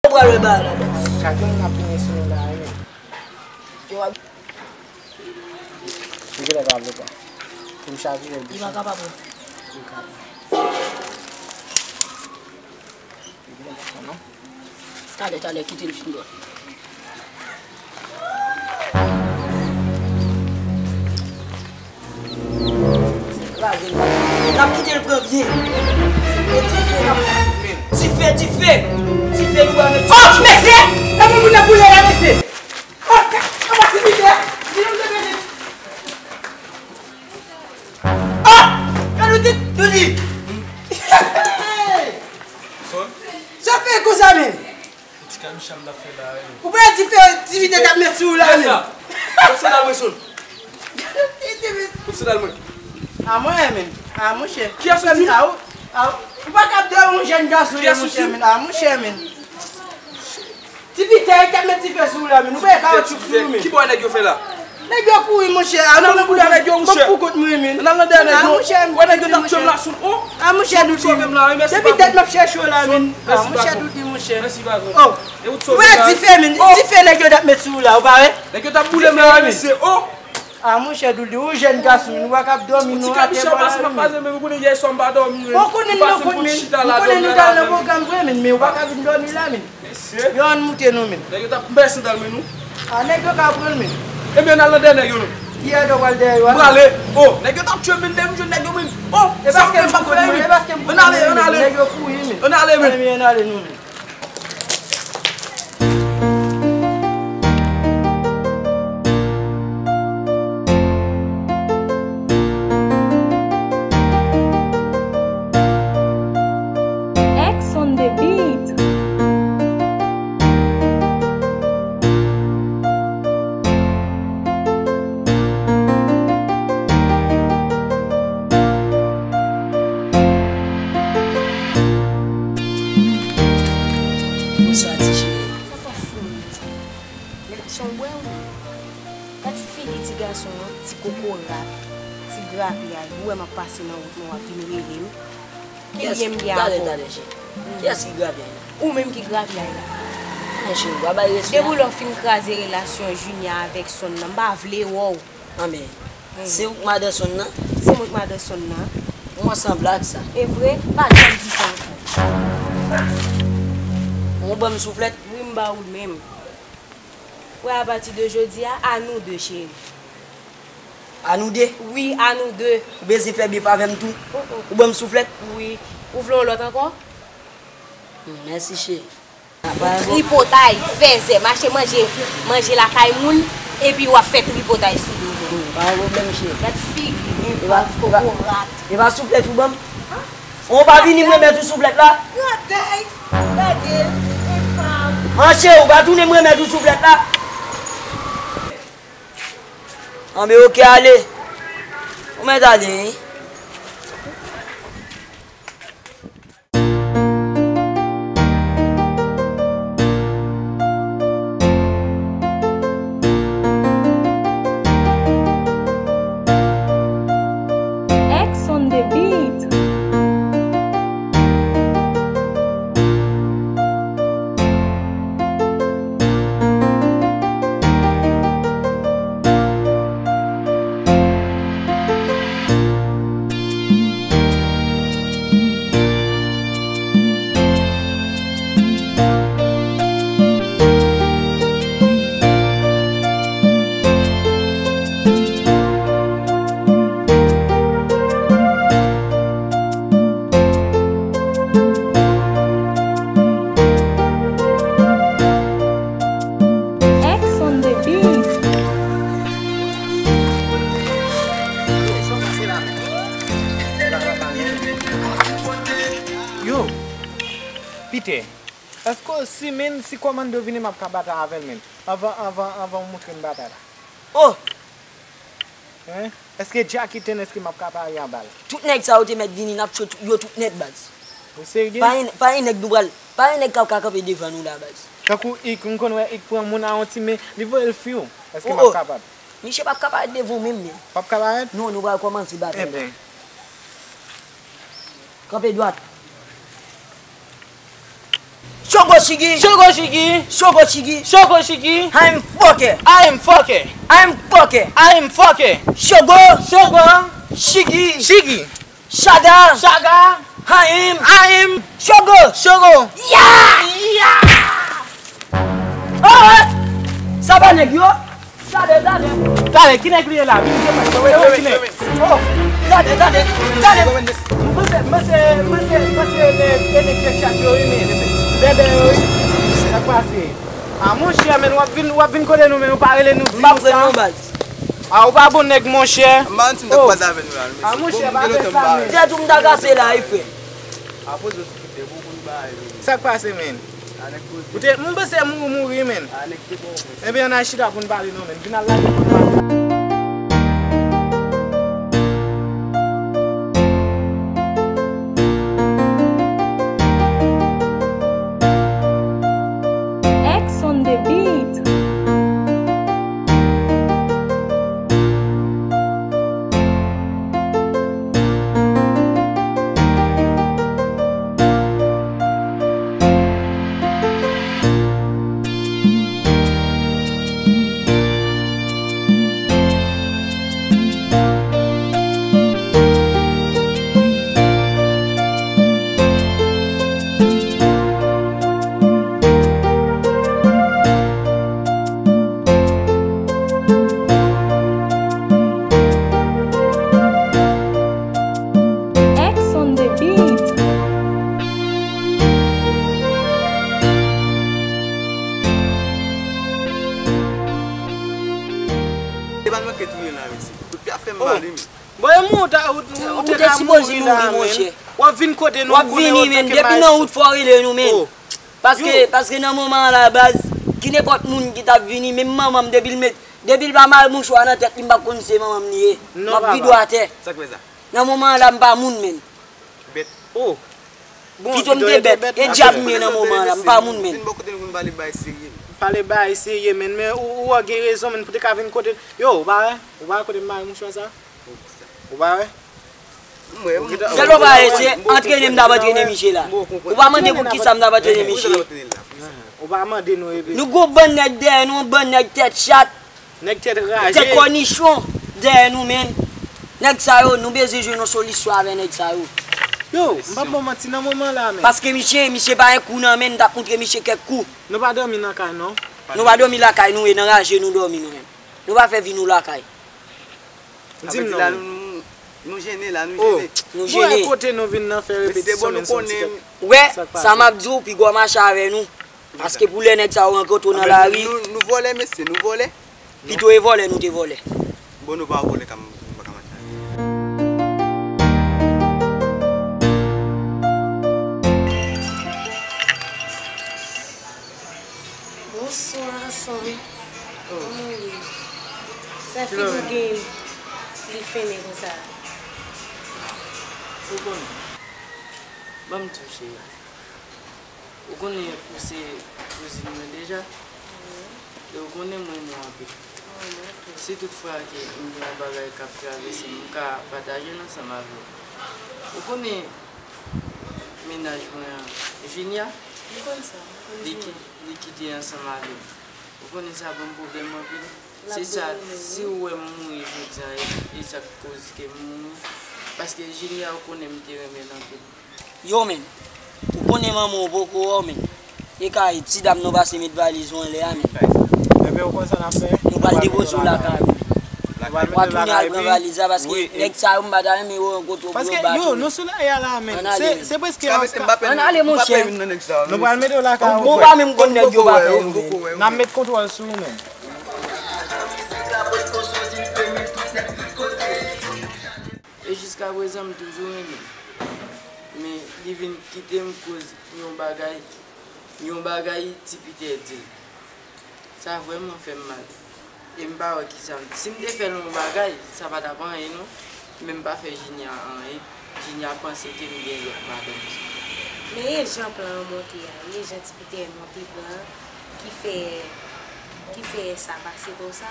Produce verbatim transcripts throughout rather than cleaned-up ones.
Ou pral wè bagay la, baz. Gade moun ap vini sou nou la, wi. Yo ap M genlè pa vle pran. Pou m chavire l. Li pa kapab, wi. M kapab. Li genlè pa pran, non. Talè, talè, kite l fin dòmi. Kraze l. N ap kite l pran byen. E dife n ap pran. Dife, dife. Dife nou pral met. Oh, mesye! E pou moun nan boule la, mesye! Oh, ka-, ka pa ti dife. Di nou te mete. Oh! Gade ou te, ou di. Sa fè konsa menm. Ti kabicha m t ap fè la, wi. Ou pa di fè, ti vide t ap met sou ou la, menm. Kòm sandal mwen sou l. Kòm sandal mwen. A mwen, menm. A, monchè. Kiyès ou di? A, ou, a, ou pa ka dèyè yon jèn gason, monchè, menm. A, monchè, menm. Ti pitè, ki ap met dife sou ou la, menm. Ou pa ka tchouk sou ou, menm. Ki bò nèg yo fè la? Nèg yo kouri, monchè. Ann al nan bouda nèg yo, monchè. Pou kont mwen, menm. Ann al nan dèyè nèg yo. Wè nèg yo t ap tchwe m la sou l. Oh! A, monchè, Doudou. Sove m la, wi, mèsi, patwon. Depi tèt m ap chèche w la, menm. A, monchè, Doudou, monchè. Mèsi, patwon. Oh! Ou wè dife, menm. Dife nèg yo t ap met sou ou la, ou pa wè? Nèg yo t ap boule m la, wi, mesye. Oh! A, monchè, Doudou, ou jèn gason, menm, ou pa ka ap dòmi, non, atè bò la, menm. Ou konnen yè swa m pa dòmi, menm. Ou konnen nou nan pwogram vre, menm, men ou pa ka vin dòmi la, menm. Mesye. Yo, ann moute non, menn. Nèg yo t ap bay sandal mwen, non. A, nèg yo ka pran l, menn. Ebyen, ann al nan dèyè nèg yo, non. Ki èdè w pral dèyè yo a? M prale. Oh, nèg yo t ap tchwe m, menn, depi m jwenn nèg yo, menn. Oh, sa fè m ap fè, menn. Ann ale, ann ale. Nèg yo kouri, menn. Ann ale, menn. Ann ale, non, menn. X on the beat. Bonswa, ti cheri. Sa fè w fou, menn? Men, jan w bwè, wi. Gad figi ti gason an, ti kokorat, ti grapyay. Ou wè m ap pase nan wout mwen, w ap vin rele m. Kiyès ki talè, talè, cheri? Kiyès ki grapyay la? Ou menm ki grapyay la. Men, cheri, w a bay respè. Depi lè w fin kraze relasyon Junia avèk Son nan, m pa vle wè w. Anben, se ou k madan Son nan? Se mwen k madan Son nan. Mwen san blag sa. E vre? Pa janm di sa ankò. Ou ban m souflèt? Wi, m ba ou l menm. Wè, apati de jodi a, a nou de, cheri. A nou de? Wi, a nou de. Ou bezwen fè bif avè m tou? Oh, oh. Ou ban m souflèt? Wi. Ou vle yon lòt ankò? Hmm, mèsi, cheri. Tripotay, fèzè, mache manje, manje lakay moun, epi w ap fè tripotay sou do moun. Hmm, pa gen pwoblèm, cheri. Gad figi, kokorat. E pa souflèt ou ban m? Ou pa vini m remèt ou souflèt la? Gade, gade, e pa. Manche, ou pa tounen m remèt ou souflèt la? Anben, oke, ale. Ou mèt ale, wi. X on the beat. X on the beat. Yo, Peter, èske w si menm si kòmando vini m ap ka batay avè l menm? Anvan, anvan, anvan w montre m batay la. Oh! Hein? Èske Jackie Ten, èske m ap ka pare anba l? Tout nèg sa yo te mèt vini, n ap tchwe tout, yo tout nèt, baz. Ou serye? Pa gen, pa gen nèg nou pral, pa gen nèg k ap ka kanpe devan nou la, baz. Tankou Ik, m konn wè Ik pran moun a yon ti men, li voye l fiw. Èske m ap kapab? Misye p ap ka parèt devan w menm, men. P ap ka parèt? Non, nou pral kòmanse batay la. Enben. Kanpe dwat. Shogo Shiggy. Shogo Shiggy. Shogo Shiggy. Shogo Shiggy. I am fucker. I am fucker. I am fucker. I am fucker. Shogo. Shogo. Shiggy. Shiggy. Shaga. Shaga. Haim. Haim. Shogo. Shogo. Yeah! Yeah! Oh! Sa pa nèg yo? Gade, gade. Gade, ki nèg li ye la? Vin, vin, vin, vin, vin. Oh, gade, gade, gade. Mwen se, mwen se, mwen se, mwen se, e, e nèg fè chat yo, wi, men. Bèbè yo, wi. Sa k pase? A, monchè, men w ap vin, w ap vin kote nou, men ou pa rele nou, di nou sa. M pa pran non, baz. A, ou pa bon nèg, monchè. M pa antim t ap kwaze avè nou la, mesye. A, monchè, pa fè sa, men. Tèt ou m ta kase la, wi, frè. Apoze w sou kote pou konn bagay yo. Sa k pase, men? A, nèg koze. Ou te, m panse m ou mouri, men. A, nèg te bon, men. Ebyen, ann al chita pou n pale non, men. Vin al lage pou n pale. X on the beat. X on the beat. E pa n manke touye la, mesye. Kout pye ap fè m mal, wi, men. Bon, e mwen ou ta, ou, ou te ka mouri la, men. W ap vin kote nou, w ap vini, men. Depi nan wout fò rele nou, men. Paske, paske nan moman an la, baz, ki nenpòt moun ki t ap vini, menm manman m, depi l met, depi l pa mare mouchwa nan tèt li, m p ap konn se manman m li ye. M ap vide w atè. Sa k fè sa? Nan moman an la, m pa moun, men. Bèt. Oh. Bon, pito m te bèt. E dyab m ye nan moman an la, m pa moun, men. Vin bò kote nou pou n pale bagay serye. Pale bagay serye, men. Men ou, ou gen rezon, men. Pou te ka vin kote. Yo, ou pa wè? Ou pa wè kote m mare mouchwa sa? Ou pa wè? Gade w pa wè, se antrene m t ap antrene misye la. Ou pa mande pou kisa m t ap antrene misye. Ou pa mande nou, epi. Nou gon bann nèg dèyè nou, yon bann nèg tèt chat. Nèg tèt raje. Tèt kònichon dèyè nou, men. Nèg sa yo, nou bezwen jwenn yon solisyon avè nèg sa yo. Yo, m p ap ba w manti nan moman la, men. Paske misye, misye pa gen kou nan men, m t ap montre misye kèk kou. Nou pa dòmi nan kay, non. Nou pa dòmi lakay nou, e nan raje nou dòmi, nou menm. Nou pa fè vi nou lakay. Di m non. Nou, nou, nou jene la, nou jene. Nou jene. Bon, e kote nou vin nan fè repetisyon, men se yon ti kèk. Ou wè, sa m ap di w, piga w mache avè nou. Paske pou lè nèg sa yo rankontre w nan lari. Nou, nou vòlè, mesye, nou vòlè. Pito e vòlè nou te vòlè. Bon, nou pa vòlè, ka m, nou pa ka mache avè nou. Bonswa, Son. Kòman w ye? Sa figi w gen li fennen konsa? Ou konnen. Ban m di w, cheri. Ou konnen ou se kouzin mwen deja. E ou konnen m renmen w anpil. Si toutfwa ke m gen yon bagay k ap travèse m, m ka pataje l ansanm avè w. Ou konnen mennaj mwen an, Junia, li ki-, li kite ansanm avè m. Ou konnen sa ban m pwoblèm anpil. Se sa, si w wè m mouri jodi a, e, e sa k koz ke m mouri. Paske Junia, ou konnen m te renmen l anpil. Yo, men. Ou konnen manman w poko wè w, men. E kay, ti dam nou pase met valiz ou anlè a, men. Ebyen, ou konn sa n ap fè? Nou pral depoze w lakay ou. W a tounen al pran valiz la, paske nèg sa yo, m pa ta renmen yo rankontre w pou yo bat ou, men. Ann ale. Se, se prèske. Ann ale, monchè. Nou pral mete w lakay ou. Bon, ou pa menm konn nèg yo pa fè, men. N ap met kontwòl sou ou, men. E jiskaprezan, m toujou renmen l. Men li vin kite m koz yon bagay, yon bagay Ti Pitè di l. Sa vrèman fè m mal. E m pa wè kisa m, si m te fè l yon bagay, sa pa t ap anyen non. Men m pa fè Jinya anyen. Jinya panse ke m gen lòt madanm. Men e jan plan an monte a, e jan Ti Pitè monte plan an ki fè, ki fè sa pase konsa.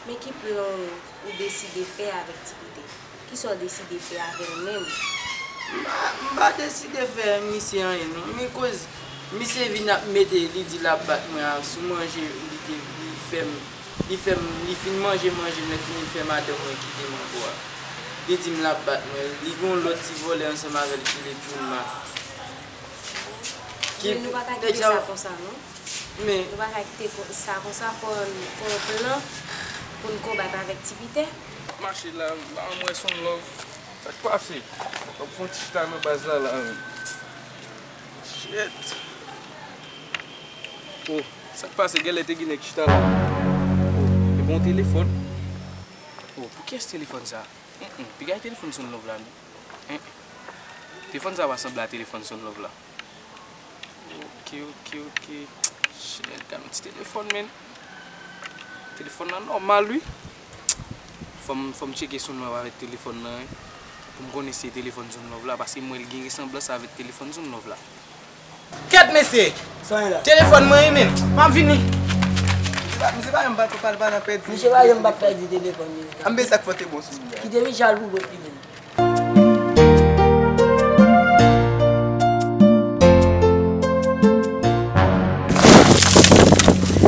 Men ki plan w, ou deside fè avèk Ti Pitè? Kisa w deside fè avè l menm? M pa, m pa deside fè misye anyen non. Men koz Misye vin ap mete, li di l ap bat mwen a, sou manje, li te, li fè m, li fè m, li fin manje, manje, lè fini, li fè madanm mwen kite m ankò a. Li di m l ap bat mwen, li gen yon lòt ti vòlè ansanm avè l ki rele Jounma. Ki Men nou pa ka nèg kite sa sa konsa, non. Men Nou pa ka kite ko- sa konsa, fò, fò yon plan pou n konbat avèk Ti Pitè. Mache la, la, mwen son love. Sa k pase? W ap fè yon ti chita nan baz la, la, menm. Shit. Oh, sa k pase? Genlè te gen nèg chita la. Oh, e bon telefòn. Oh, pou kiyès telefòn sa? Mm, mm, piga telefòn son love la, non. Mm, mm. Telefòn sa pa sanble a telefòn son love la. Ok, ok, ok. Shit, gade yon ti telefòn, men. Telefòn nan nòmal, wi. Fò m, fò m tcheke son love avèk telefòn nan, wi. Pou m konnen si se telefòn son love la, paske m wè l gen resanblans avèk telefòn son love la. Kèt, mesye! Sa ye la? Telefòn mwen, wi, menm. M ap vini. Misye pa, misye pa janm bat, pa, pa nan pèdi. Misye pa janm bat pèdi telefòn li. Anben, sa k fè te bon sou li a. Kite Michal pou bòt li menm.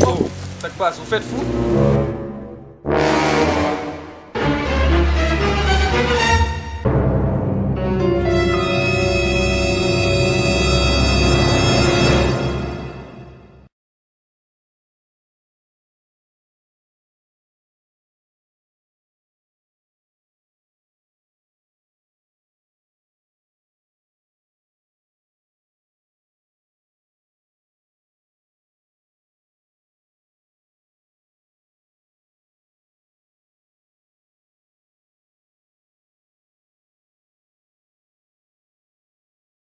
Oh, sa k pase? Ou fèt fou?